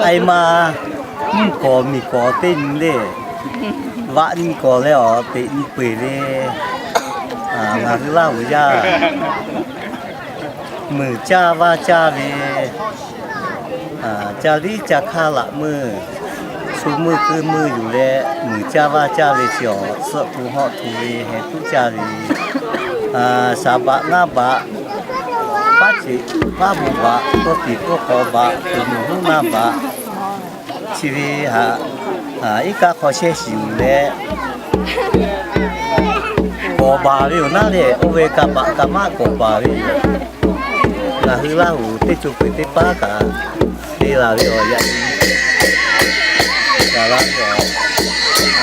Ai ma, mvuhˇ kawˍ miˬ kawˍ teˇ nyi le, vaꞈ nyi kawˍ leh awˬ teꞈ nyi peu-eˬ ve, ngaˬ hui Laˇ huˍ yaˇ muiˬ caˇ vaˇ caˇ ve, ca liˉ ca hkaˇ laꞈ meuˇ, shu meuˇ keu meuˇ yuˬ leh muiˬ caˇ vaˇ caˇ ve chi awˬ suhˆ hpu hawˆ hpu ve heh tuˉ caˇ ve, saˍ baꞈ ngaˇ baꞈ, paˉ ceꞈ paˉ bon baꞈ, tawˇ tiˍ tawˇ k'aw baꞈ, tuˬ muiˬ huˉ naˇ baꞈ, chi ve haꞈ, iˉ kaˆ hk'aw chehˇ shiˍ yuˬ leh, kawˍ baˬ ve yoˬ naˉ leh, oˇ ve ka baꞈ ka maˆ kawˍ baˬ ve yoˬ. Ngaˬ hui Laˇ huˍ teˇ co peu-eˬ teˇ paˉ kaꞈ te laˬ ve awˬ yaꞈ nyi gaˬ la ve awˬ,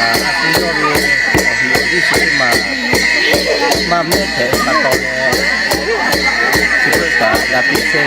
a shu yawˇ ve awˬ hiˍ awˬ viˉ chi teˇ maˬ maˇ mehˉ hpehꞈ pa taw leh, chi beuꞈ kaꞈ g'a te chehˇ ve yoˬ.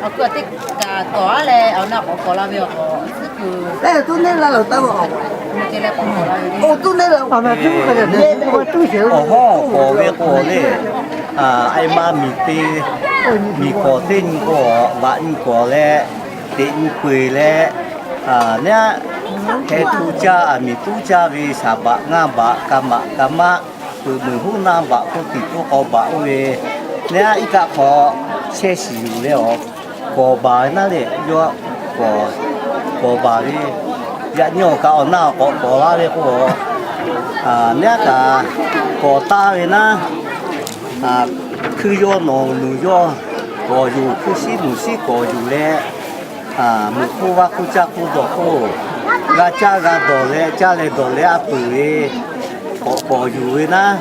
Awˬ kuˬ teˇ kaꞈ kawˍ-a leh awˬ na k'awꞈ kawˍ la ve awˬ k'awꞈ suhˉ kuˬ, awˬ tuˉ neˉ la awˬ taˇ ve awˬ k'awꞈ, awˬ hawˉ k'awꞈ ve k'o le, a, ai ma miˬ te, miˬ kawˍ teˇ nyi k'o, vaꞈ nyi kawˍ leh, teꞈ nyi peu-eˬ leh, neˉ, heh htu caˇ, a miˍ tuˉ caˇ ve saˍ baꞈ ngaˇ baꞈ, ka maꞈ ka maˆ, peuˬ muiˬ huˉ naˇ baꞈ, k'oˆ tiˍ k'oˆ k'aw baꞈ oˇ ve, neˉ iˉ kaˆ hk'aw chehˇ shiˍ yuˬ leh awˬ kawˍ baˬ ve naˉ leh, yawˇ kawˍ, kawˍ baˬ ve, yaꞈ nyi awˬ kaꞈ awˬ na awˬ k'awꞈ kawˍ laˇ ve k'o, neˉ kaꞈ kawˍ taˇ ve naˉ, hkui yaw nawˬ nuˬ yawˇ kawˍ yuˬ, hkui shiˉ nuˬ shiˉ kawˍ yuˬ leh, muiˬ hk'oˆ vaˇ hk'oˆ caˇ hk'oˆ dawˬ hk'oˆ, g'a caˇ g'a dawˬ leh, caˇ leh dawˬ leh a peuˬ ve, kawꞈ kawˍ yuˬ ve naˉ,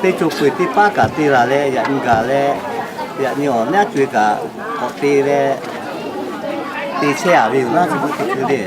teˇ co peu-eˬ teˇ paˉ kaꞈ te laˬ leh, yaꞈ nyi gaˬ leh, yaꞈ nyi awˬ naˉ co-e kaꞈ k'awꞈ te leh, te chehˇ-a ve yoˬ naˉ, chi beuꞈ te te le.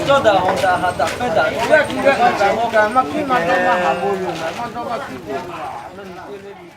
Jawˇ daꞈ hawˬ daꞈ haꞈ daꞈ pehnˇ daꞈ, maˇ hkiˉ maˇ dawˇ maˇ haˍ bon yoˬ, maˇ dawˇ maˇ hkiˉ bon yoˬ.